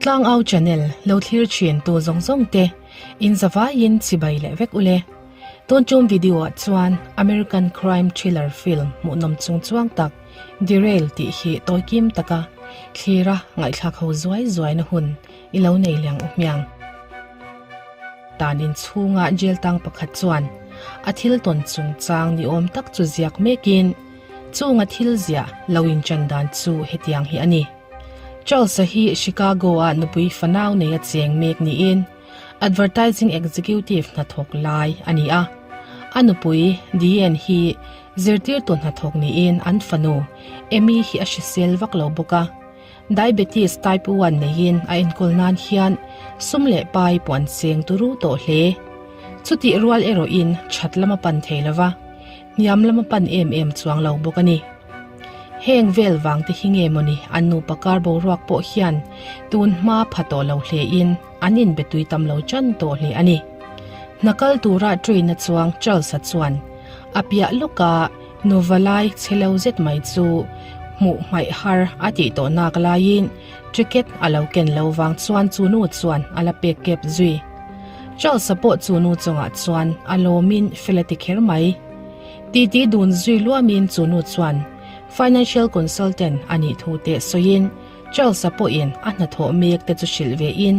Tlangau channel lo thlir thin tu zawng zawng te in zavaiin chibai leh vek ule. Tun tum video ah chuan American crime thriller film hmuhnawm chung chuang tak Derail tih hi tawi kim taka thlira ngaihthlak ho zuai zuai na hun i lo nei liang u hmiang. Tan in chhunga jail tang pakhat chuan a thil tawn chung chang ni awm tak chu ziak mekin chunga thil ziah lo in chan dan chu hetiang hi a ni. Charles-a hi Chicago-a nupui fanau nei a cheng mek niin advertising executive hnathawk lai a ni a. A nupui Diane hi zirtirtu hnathawk niin an fanu Amy hi a hrisel vak lo bawk a. Diabetes type one neiin a enkawl nan hian sum leh pai pawh an cheng turu tawh hle. Chutih rual erawhin that lam a pan thei lo va, hniam lam a pan em em chuang lo bawk a ni. Heng vel vang te hi nge mawni an nupa kar boruak pawh hian tun hma pha tawh lo hle in an inbe tui tam lo tan tawh hle a ni. Hna kal tura train a chuang Charles-a chuan a piah lawka nuva lai che lo zet mai chu hmuh hmaih har a tih tawh nak laiin ticket a lo ken lo vang chuan chu nu chuan a la pek kep zui. Charles-a pawh chu nu chungah chuan a lawmin fel a ti kher mai. Titi dun zui luamin chu nu chuan financial consultant a nih thu teh sawiin Charles-a pawhin a hnathawh mek te chu hrilh vein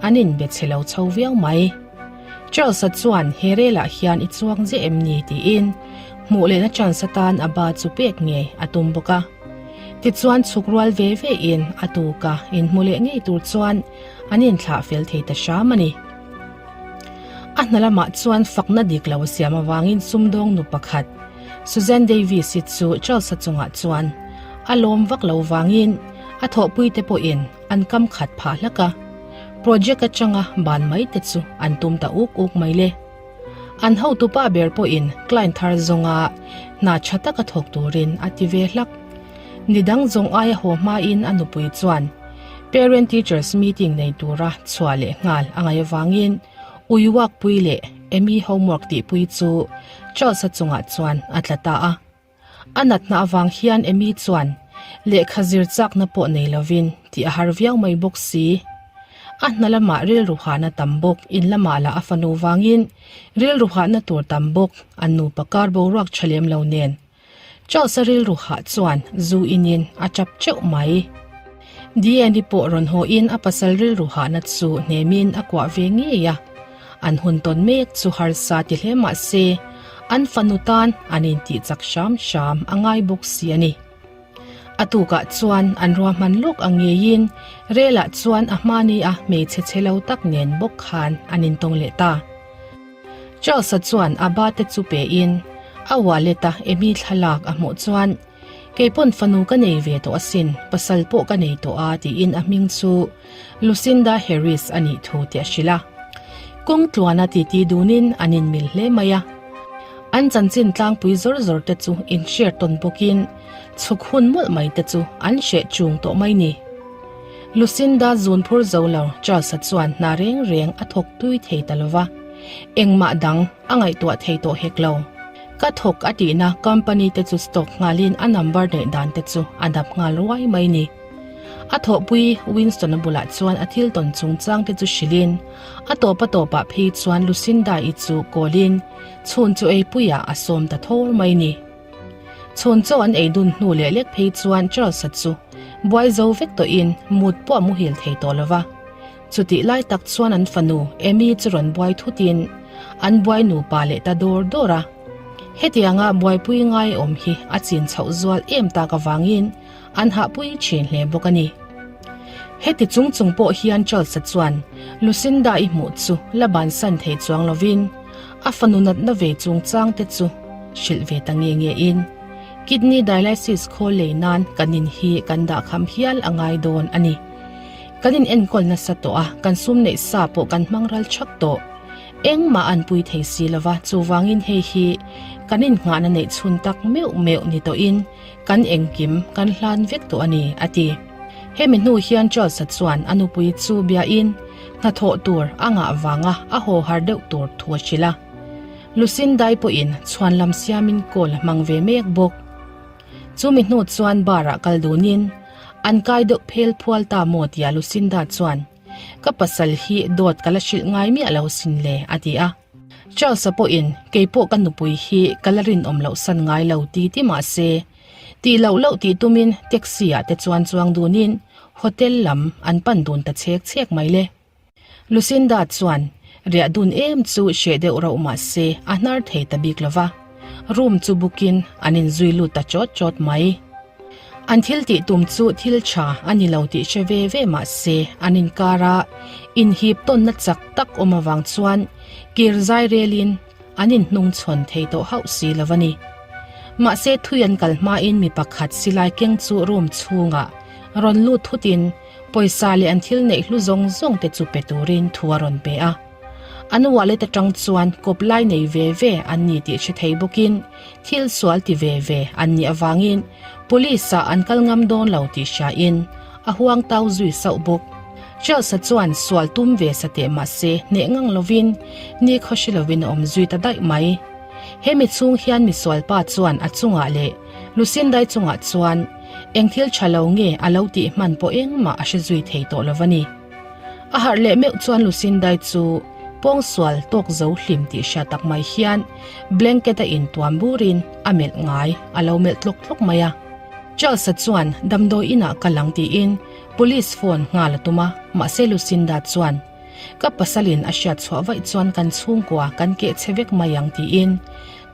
an inbe chhe lo chho viau mai. Charles-a chuan he relah hian i chuang zeh em ni tiin hmuh lehna chance atan a ba chu pek ngei a tum bawk a. Tichuan chhuk rual ve vein a tuka inhmu leh ngei tur chuan an inthlah fel thei ta hram a ni. A hna lamah chuan fakna dik lo a siam avangin sumdawng nu pakhat, Suzanne Davies-i chu Charles-a chungah chuan a lawm vak lo vangin a thawhpuite pawhin an kam khat phah hlak a, project atanga ban mai te chu an tum ta uk uk mai le. An hotupa ber pawhin client thar zawnga hna tha taka thawk turin a ti ve hlak. Nidang zawng aia haw hmain a nupui chuan Parent Teachers Meeting nei tura chhuah leh nghal a ngaih avangin ui uak pui leh Amy homework tihpui chu Charles-a chungah chuan a tla ta a. A natna avang hian Amy chuan lehkha zir chakna pawh nei lovin tih a har viau mai bawk si. A hna lamah rilru hahna tam bawk, in lamah lah a fanu vangin rilru hahna tur tam bawk, an nupa kar boruak tha lem lo nen. Charles-a rilru hah chuan zu inin a tap teuh mai. Diane-i pawh rawn hawhin a pasal rilru hahna chu hnemin a kuah ve ngei a. An hun tawn mek chu harsa ti hle mah se, an fanu tan an intih chak hram hram a ngai bawk si a ni. A tukah chuan an ruahman lawk ang ngeiin relah chuan a hmani a hmeichhe chhe lo tak nen bawk khan an intawng leh ta. Charles-a chuan a ba te chu pe in a wallet a Amy thlalak a hmuh chuan, Kei pawn fanu ka nei ve tawh asin, pasal pawh ka nei tawh a tiin a hming chu Lucinda Harris a nih thu tih a hrilh a. Kawng tluana titi dunin an inmil hle mai a. An chanchin tlangpui zawr zawr te chu inhriat tawn bawkin chhuk hun mawlh mai te chu an hreh chung tawh mai ni. Lucinda zun phur zo lo Charles-a chuan hna reng reng a thawk tui thei ta lo va, engmah dang a ngaihtuah thei tawh hek lo. Ka thawk a tihna company te chu stock nghalin a number neih dan te chu a dap nghal ruai mai ni. A thawhpui Winston-a bulah chuan a thil tawn chungchang te chu hrilhin a tawp a tawpah phei chuan Lucinda-i chu kawlin chhun chu eipuiah a sawm ta thawr mai ni. Chhun chaw an ei dun hnu leh lek phei chuan Charles-a chu buai zo vek tawhin mut pawh a muhil thei tawh lo va. Chutih lai tak chuan an fanu Amy chu rawn buai thutin an buai nupa leh ta dawr dawr a. Hetianga buaipui ngai awm hi a chin chhoh zual em tak avangin an hahpui thin hle bawk a ni. Heti chung chung pawh hian Charles-a chuan Lucinda-i hmuh chu la bansan thei chuang lovin a fanu natna ve chungchang te chu hrilh ve ta nge nge in kidney dialysis khawl lei nan kan in hi kan dah kham hial a ngai dawn a ni. Kan in enkawl nasa tawh a, kan sum neih sa pawh kan hmang ral thak tawh. Engmah an pui thei si lova, chuvangin hei hi kan innghahna neih chhun tak meuh meuh ni tawhin kan engkim kan hlan vek tawh a ni, a ti. Hemi hnu hian Charles-a chuan a nupui chu biain hnathawh tur a ngah vanga a haw har deuh tur thu a hrilh a. Lucindai pawhin chhuan lam siamin call a hmang ve mek bawk. Chumi hnu chuan bar-ah kal dunin. An kai deuh phel phual ta maw tia Lucinda chuan, Ka pasal hi dawt ka la hrilh ngai miah lo sin le, a ti a. Charles-a pawhin, Kei pawh ka nupui hi ka la rinawm loh san ngai lo ti ti mah se, tih loh loh tih tumin taxi-ah te chuan chuang dunin hotel lam an pan dun ta chhek chhek mai le. Lucinda chuan riah dun em chu hreh deuh rauh mah se a hnar thei ta bik lo va, room chu bookin an inzui lut ta chawt chawt mai. An thil tih tum chu thil tha a ni lo tih hre ve ve mah se an inkara inhip tawnna chak tak awm avang chuan kir zai relin an inhnungchhawn thei tawh hauh si lo a ni. Mahse thui an kal hmain mi pakhat silai keng chu room chhungah rawn lut thutin Pawisa leh an thil neih hlu zawng zawng te chu pe turin thu a rawn pe a. An wallet atang chuan kawp lai nei ve ve an ni tih hre thei bawkin thil sual ti ve ve an nih avangin police ah an kal ngam dawn lo tih hriain a huang tau zui sauh bawk. Charles-a chuan sual tum ve sa teh mahse hneh ngang lovin ni khaw hre lovin a awm zui ta daih mai. Hemi chhung hian misualpa chuan a chungah leh Lucindai chungah chuan Eng thil tha lo nge a lo tih hman pawh engmah a hre zui thei tawh lo a ni. A harh leh meuh chuan Lucindai chu pawngsual tawk zo hlim tih hriat tak mai hian blanket a intuam burin a melh ngai a lo melh tlawk tlawk mai a. Charles-a chuan damdawi inah kal ang tiin police phone nghal a tum a, mahse Lucinda chuan Ka pasalin a hriat chhuah vaih chuan kan chhungkua kan keh chhe vek mai ang tiin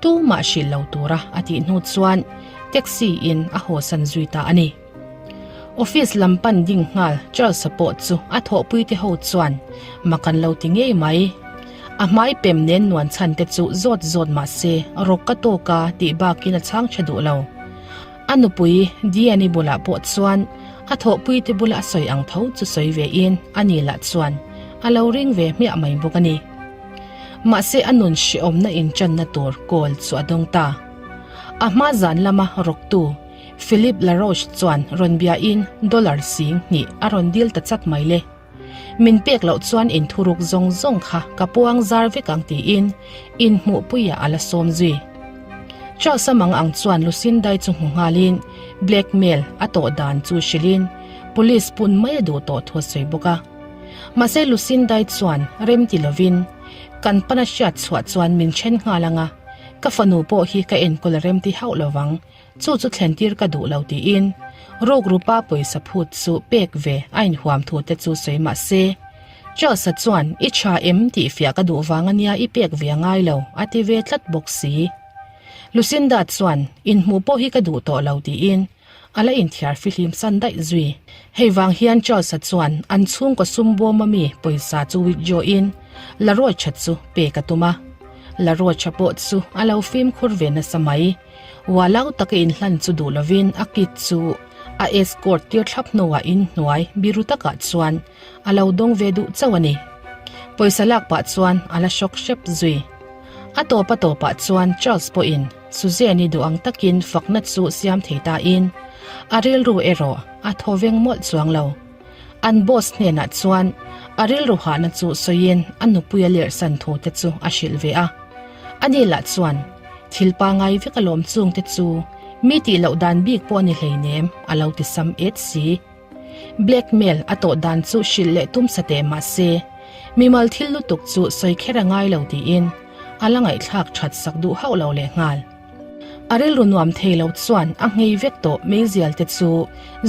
tumah hrilh lo tura a tih hnu chuan taxi in a hawsan zui ta a ni. Office lam pan ding nghal Charles-a pawh chu a thawhpui te ho chuan mak an lo ti ngei mai. A hmai pem nen nuan chhan te chu zawt zawt mah se rawk ka tawk a tih bakin a chhang tha duh lo. A nupui Diane-i bulah pawh chuan a thawhpuite bula a sawi ang tho chu sawi vein a ni lah chuan a lo ring ve hmiah mai bawk a ni. Mahse a nun hrehawmna inchanna tur kawl chu a dawng ta. A hma zan lama rawktu Philip LaRoche chuan rawn biain dollar 2000 a rawn dil ta chat mai le. Min pek loh chuan inthuruk zawng zawng kha ka puang zar vek ang tiin inhmuhpuiah a la sawm zui. Charles-a mang ang chuan Lucindai chu hmu nghalin blackmail a tawh dan chu hrilhin police pun mai a duh tawh thu a sawi bawk a. Mahse Lucindai chuan rem ti lovin kan pana hriat chhuah chuan min then nghal ang a, ka fanu pawh hi ka enkawl a rem ti hauh lovang Chu chu thlentir ka duh lo tiin rukrupa pawisa phut chu pek ve a inhuam thu te chu sawi mah se, Charles-a chuan i tha em tih fiah ka duh vang ania i pek ve a ngai lo a ti ve tlat bawk si. Lucinda chuan inhmuh pawh hi ka duh tawh lo tiin a la inthiar fihlim san daih zui. Hei vang hian Charles-a chuan an chhungkaw sum bawm ami pawisa chu withdraw in Larocha chu pek a tum a. Larocha pawh chu a lo fimkhur ve nasa mai. Ualau taka inhlan chu duh lovin a kit chu a escort tir thlap hnuah inhnuai biru takah chuan a lo dawng ve duh chauh a ni. Pawisa lak pah chuan a la hrawk hrep zui. A tawp a tawpah chuan Charles pawhin Suzanne-i duh ang takin fakna chu siam thei tain a rilru erawh a thaw veng mawlh chuang lo. An boss hnenah chuan a rilru hahna chu sawiin a nupui a lerhsan thu te chu a hrilh ve a. Ani lah chuan thil pangai vek alawm chung te chu mi tih loh dan bik pawh a ni hleinem a lo ti sam et si. Blackmail a tawh dan chu hrilh leh tum sa teh mah se mimal thil lutuk chu sawi kher a ngai lo tiin a la ngaihthlak that sak duh hauh lo lehnghal. A rilru nuam thei lo chuan a nghei vek tawh meizial te chu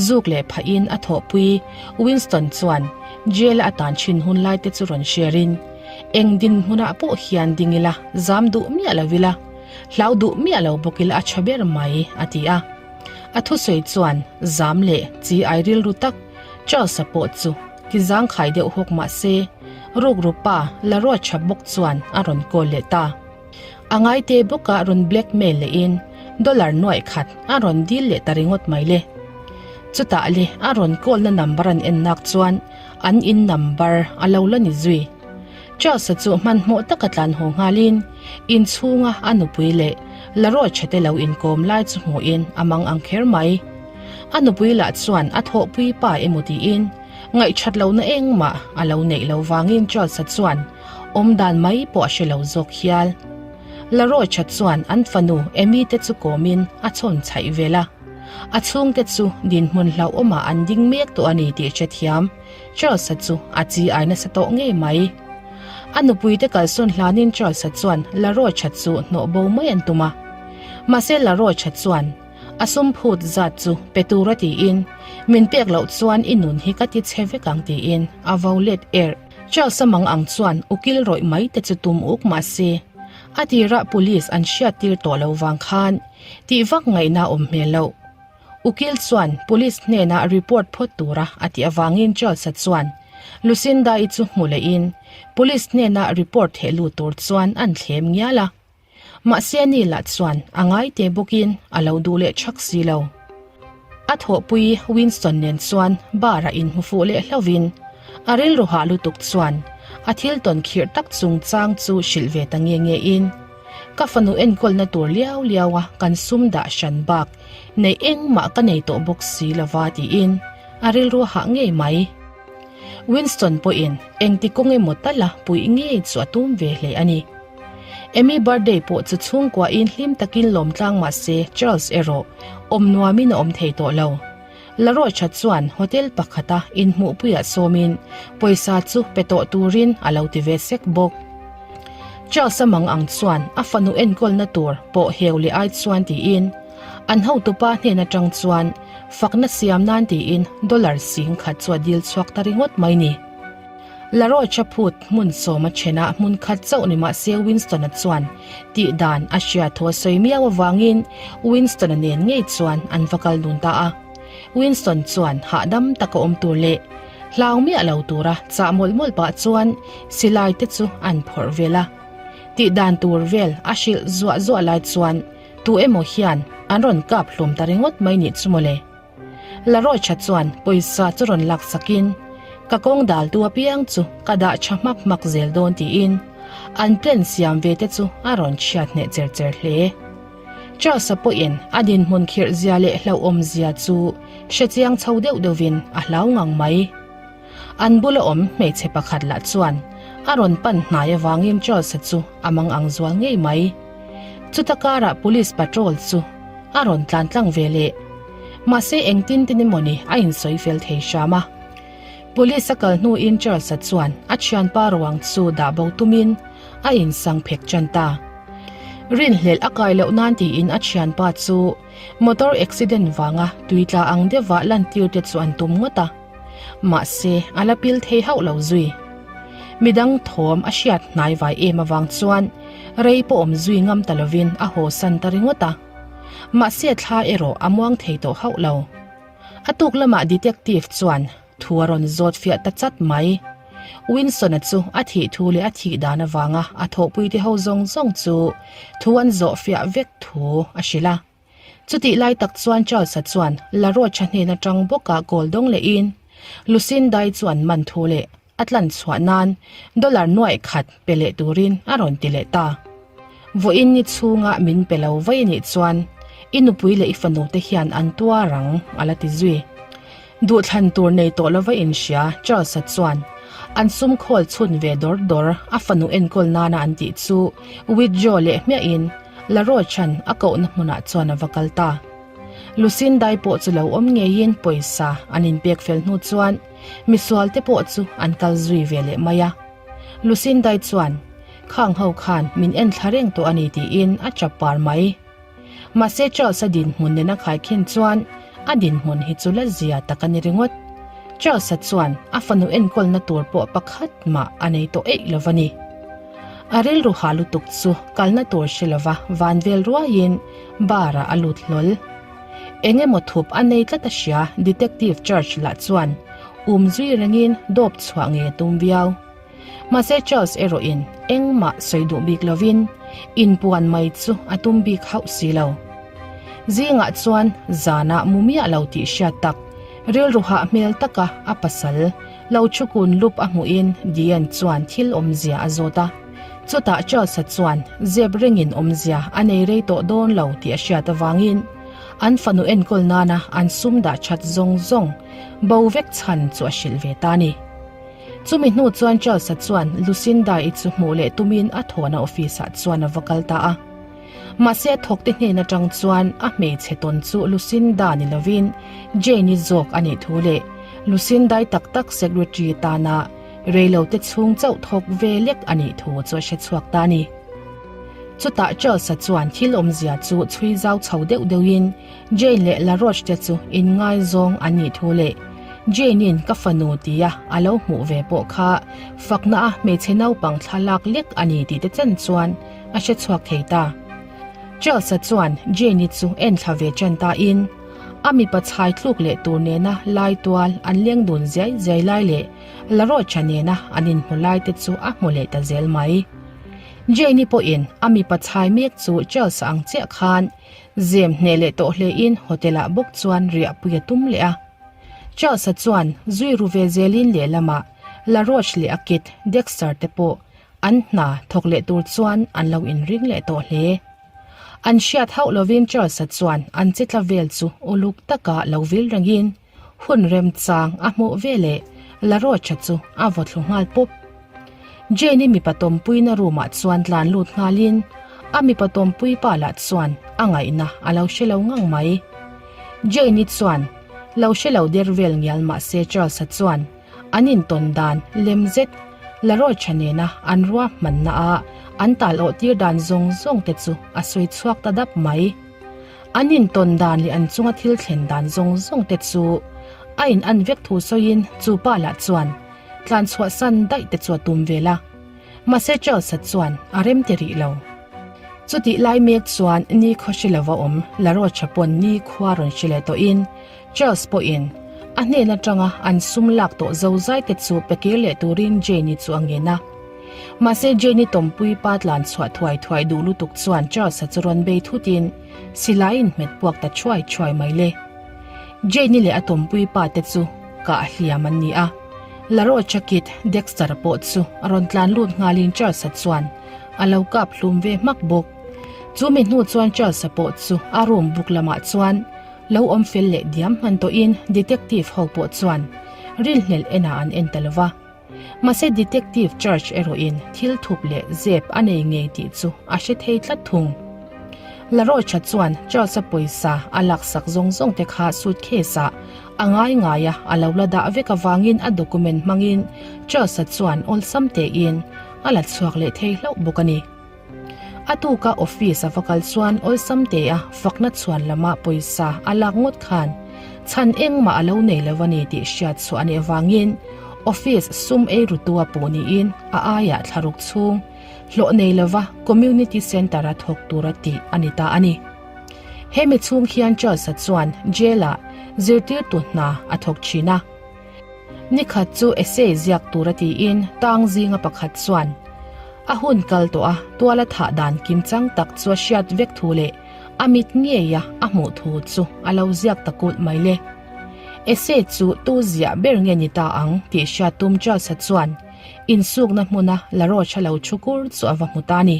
zuk leh phahin a thawhpui Winston chuan jail a tan thin hun lai te chu rawn share in, Eng dinhmunah pawh hian ding ila, zam duh miah lo ila, hlau duh miah lo bawk ila a tha ber mai, a ti a. A thusawi chuan zam leh chi ai rilru tak Charles-a pawh chu ti zangkhai deuh hawk mah se, rukru pa la ruat tha bawk chuan a rawn call leh ta. A ngaite bawkah rawn blackmail lehin dollar nuaih khat a rawn dil leh ta ringawt mai le. Chutah le a rawn call na number an en nak chuan an in number a lo la ni zui. Charles-a chu hmanhmawh taka tlan haw nghalin inchhunga a nupui leh Laroy-tha te lo inkawm lai chu hmuhin a mang ang kher mai. A nupui lah chuan a thawhpui pa emaw tiin Ngaihthat lohna engmah a lo neih lo vangin Charles-a chuan awm dan mai pawh a hre lo zawk hial. Laroy-tha chuan an fanu Amy te chu kawmin a chhawn chhaih vel a. A chhungte chu dinhmun hlauhawmah an ding mek tawh a ni tih hrethiam Charles-a chu a chi ai nasa tawh ngei mai. A nupuite kalsawn hlanin Charles-a chuan La Rocha chu hnawh bo mai an tum a. Mahse La Rocha chuan a sum phut zat chu pe tura tiin, Min pek loh chuan i nun hi ka ti chhe vek ang tiin a vo let erh. Charles-a mang ang chuan ukil rawih mai te chu tum uk mah se, a tirah police an hriattir tawh lo vang khan tih vak ngaihna awm hmel loh. Ukil chuan police hnenah report phawt tura a tih avangin Charles-a chuan Lucinda-i chu hmu lehin police hnenah report theh lut tur chuan an thlem ngial a. Mahse ani lah chuan a ngai te bawkin a lo duh leh thak si lo. A thawhpui Winston nen chuan bar-ah inhmu fuh leh hlauhin a rilru hah lutuk chuan a thil tawn khirh tak chungchang chu hrilh ve ta nge nge in ka fanu enkawlna tur liau liau a kan sum dah hran bak neih engmah ka nei tawh bawk si lova tiin a rilru hah ngei mai. Winston pawhin engti kawng emaw tala puih ngei chu a tum ve hle a ni. Amy birthday pawh chu chhungkuain hlim takin lawm tlang mah se Charles erawh awm nuamin a awm thei tawh lo. Larocha chuan hotel pakhata inhmuhpuiah sawmin pawisa chu pe tawh turin a lo ti ve sek bawk. Charles-a mang ang chuan a fanu enkawlna tur pawh heu leh ai chuan tiin an hotupa hnen atang chuan fakna siam nan tiin dollar 10,000 chu a dil chhuak ta ringawt mai ni. Larocha phut hmun sawma thenah hmun khat chauh ni mahse Winston-a chuan tih dan a hria thu a sawi miau avangin Winston-a nen ngei chuan an va kal dun ta a. Winston chuan hahdam taka awm tur leh hlau miah lo tura chah mawlh mawlh pah chuan silai te chu an phawrh vel a. Tih dan tur vel a hrilh zuah zuah lai chuan tu emaw hian an rawn kap hlum ta ringawt mai nih chu mawle. Larocha chuan pawisa chu rawn lak sakin, Ka kawng dal tu apiang chu ka dah tha hmak hmak zel dawn tiin an plan siam ve te chu a rawn chhiat hneh cher cher hle. Charles-a pawhin a dinhmun khirh zia leh hlauhawm zia chu hre chiang chho deuh deuhvin a hlau ngang mai. An bula awm hmeichhe pakhat lah chuan a rawn pan hnai avangin Charles-a chu a mang ang zual ngei mai. Chuta karah police patrol chu a rawn tlan tlang ve leh. Mahse engtin tin emawni a insawi fel thei hram a. Police a kal hnuin Charles-a chuan a thianpa ruang chu dah bo tumin a insang phek tan ta. Rinhlelh a kai loh nan tiin a thianpa chu motor accident vanga tuitla ang deuhvah lantir te chu an tum ngawt a. Mahse a la pil thei hauh lo zui. Midang thawm a hriat hnai vai em avang chuan rei pawh awm zui ngam ta lovin a haw san ta ringawt a. Mahse thla erawh a muang thei tawh hauh lo. A tuk lamah detective chuan thu a rawn zawt fiah ta chat mai. Winston-a chu a thih thu leh a thih dan avanga a thawhpuite ho zawng zawng chu thu an zawh fiah vek thu a hrilh a. Chutih lai tak chuan Charles-a chuan La Rocha hnen atang bawkah goal dawng lehin Lucinda-i chu an man thu leh a tlan chhuah nan dollar nuaih khat pe leh turin a rawn ti leh ta. Vawiin ni chhunga min pe lo vai anih chuan i nupui leh i fanu te hian an tuar ang a la ti zui. Duhthlan tur nei tawh lova inhria Charles-a chuan an sum khawl chhun ve dawr dawr a fanu enkawl nana an tih chu withdraw leh hmiahin La Roche-a'n a kohna hmunah chuan a va kal ta. Lucindai pawh chu lo awm ngeiin pawisa an inpek fel hnu chuan misual te pawh chu an kal zui ve leh mai a. Lucindai chuan, Khang ho khan min en thla reng tawh a ni tiin a chap par mai. Mahse Charles-a dinhmun nena khaikhin chuan a dinhmun hi chu la zia tak a ni ringawt. Charles-a chuan a fanu enkawlna tur pawh pakhat mah a nei tawh eih lo va ni. A rilru ha lutuk chu kalna tur hre lova van vel ruaiin bar-ah a lut hlawl. Eng emaw thup a nei tlat a hria Detective Church lah chuan um zui rengin dawp chhuah ngei a tum viau. Mahse Charles erawhin engmah sawi duh bik lovin inpuan mai chu a tum bik hauh si lo. Zingah chuan zanah mu miah lo tih hriat tak, rilru hah hmel taka a pasal lo chhukun lup a hmuhin Diane chuan thil awmzia a zawt a. Chutah Charles-a chuan zep rengin awmzia a nei rei tawh dawn lo tih a hriat avangin an fanu enkawl nana an sum dah that zawng zawng bo vek chhan chu a hrilh ve ta a ni. Chumi hnu chuan Charles-a chuan Lucinda-i chu hmuh leh tumin a thawhna office-ah chuan a va kal ta a. Mahse a thawkte hnen atang chuan a hmeichhe tawn chu Lucinda ni lovin Jane-i zawk a nih thu leh Lucindai tak tak secretary tana reilote chhung chauh thawk ve lek a nih thu chu a hre chhuak ta a ni. Chutah Charles-a chuan thil awmzia chu chhui zau chho deuh deuhin Jane leh La Roche te chu inngaizawng an nih thu leh Jane-in ka fanu tia a lo hmuh ve pawh kha fakna a hmeichhe naupang thlalak lek a ni tih te chen chuan a hre chhuak thei ta. Charles-a chuan Jane-i chu en thla ve chen ta in a mipa chhai tluk leh tur nena lai tual an leng dun ziai ziai lai leh La Roche-a nena an inhmu lai te chu a hmu leh ta zel mai. Jane-i pawhin a mipa chhai mek chu Charles-a ang chiah khan Zem hneh leh tawh hlein hotel ah bawk chuan riahpui a tum leh a. Charles-a chuan zui ru ve zelin lehlamah La Roche leh a kit Dexter te pawh an hna thawk leh tur chuan an lo inring leh tawh hle. An hriat hauh lovin Charles-a chuan an che tla vel chu uluk taka lo vil rengin hun remchang a hmuh veleh La Roche-a chu a vaw thlu nghal pawp. Jane-i mipa tawmpuina room-ah chuan tlan lut nghalin a mipa tawmpui pa lah chuan a ngaihna a lo hre lo ngang mai. Jane-i chuan lo hre lo der vel ngial mah se Charles-a chuan an intawn dan lem zet Larocha nena an ruahmanna a an tal awh tir dan zawng zawng te chu a sawi chhuak ta dap mai. An intawn dan leh an chunga thil thlen dan zawng zawng te chu a in an vek thu sawiin chu pa lah chuan Tlan chhuahsan daih te chu a tum vel a, mahse Charles-a chuan a rem ti rih lo. Chutih lai mek chuan ni khaw hre lova awm La Rocha pawn ni khua rawn hre leh tawhin Charles pawhin a hnen atanga an sum lak tawh zozai te chu pe kir leh turin Jane-i chu a ngen a. Mahse Jane-i tawmpui pa tlan chhuah thuai thuai duh lutuk chuan Charles-a chu rawn bei thutin silai in hmet puak ta thuai thuai mai le. Jane-i leh a tawmpui pa te chu kah hliam an ni a. Larocha kit Dexter pawh chu a rawn tlan lut nghalin Charles-a chuan a lo kap hlum ve hmak bawk. Chu mi hnu chuan Charles-a pawh chu a room buk lamah chuan lo awm fel leh diam hman tawhin detective ho pawh chuan rinhlelh enah an en ta lo va. Mahse detective Church erawhin thil thup leh zep a nei ngei tih chu a hre thei tlat thung. Larocha chuan Charles-a pawisa a laksak zawng zawng te kha suitcase ah a ngai ngai a, a lo la dah vek avangin a document hmangin Charles-a chuan awlsam tein a la chhuak leh thei hlauh bawk a ni. A tuka office a va kal chuan awlsam tea fakna chhuan lama pawisa a lak ngawt khan chhan engmah a lo nei lo a ni tih hriat chhuah a nih avangin office sum ei rutu a puh niin a aiah thlaruk chhung hlawh nei lova community centre a thawk tura tih a ni ta a ni. Hemi chhung hian Charles-a chuan jail-ah zirtirtu hna a thawk thin a. Nikhat chu essay ziak tura tiin tang zinga pakhat chuan a hun kal tawh a, tuala thah dan kim chang tak chu a hriat vek thu leh a mit ngeia a hmuh thu chu a lo ziak ta kulh mai le. Essay chu tu ziah ber nge ni ta ang tih hriat tum Charles-a chuan insukna hmuna la rawtha lo thu kur chu a va hmu ta a ni.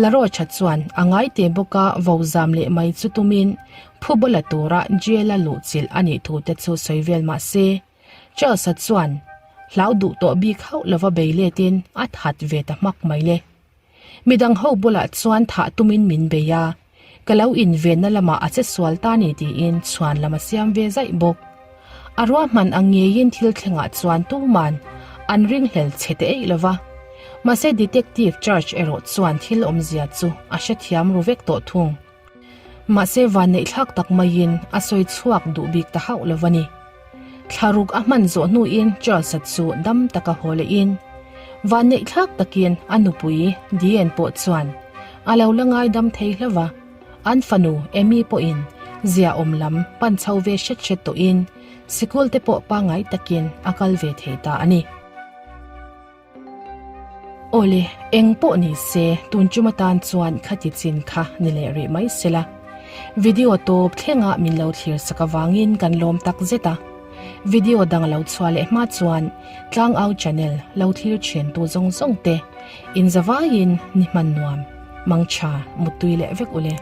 La rawtha chuan a ngai te bawka vo zam leh mai chu tumin Phuba la tura jail-a luhchilh a nih thu te chu sawi vel mah se, Charles-a chuan hlau duh tawh bik hauh lova bei letin a that ve ta hmak mai le. Midang ho bulah chuan thah tumin min bei a, ka lo invenna lamah a che sual ta ni tiin chhuan lam a siam ve zaih bawk. A ruahman ang ngeiin thil thlengah chuan tuman an ringhlel che te eih lova. Mahse detective charge erawh chuan thil awmzia chu a hrethiam ru vek tawh thung. Mahse vanneihthlak tak maiin a sawi chhuak duh bik ta hauh lo a ni. Thlaruk a hman zawh hnuin Charles-a chu dam taka haw lehin vanneihthlak takin a nupui Diane pawh chuan a lo la ngaidam thei hlauh a, an fanu Amy pawhin ziaawm lam pan chho ve hret hret tawhin sikul te pawh pangngai takin a kal ve thei ta a ni. Awle, eng pawh ni se, tun tum atan chuan khati chin kha ni leh rih mai sela. Video tawp thlengah min lo thlir sak avangin kan lawm tak zet a. Video dang lo chhuah leh hma chuan Tlangau channel lo thlir thin tu zawng zawng te inzavaiin ni hman nuam, mangtha, muttui leh vek ule.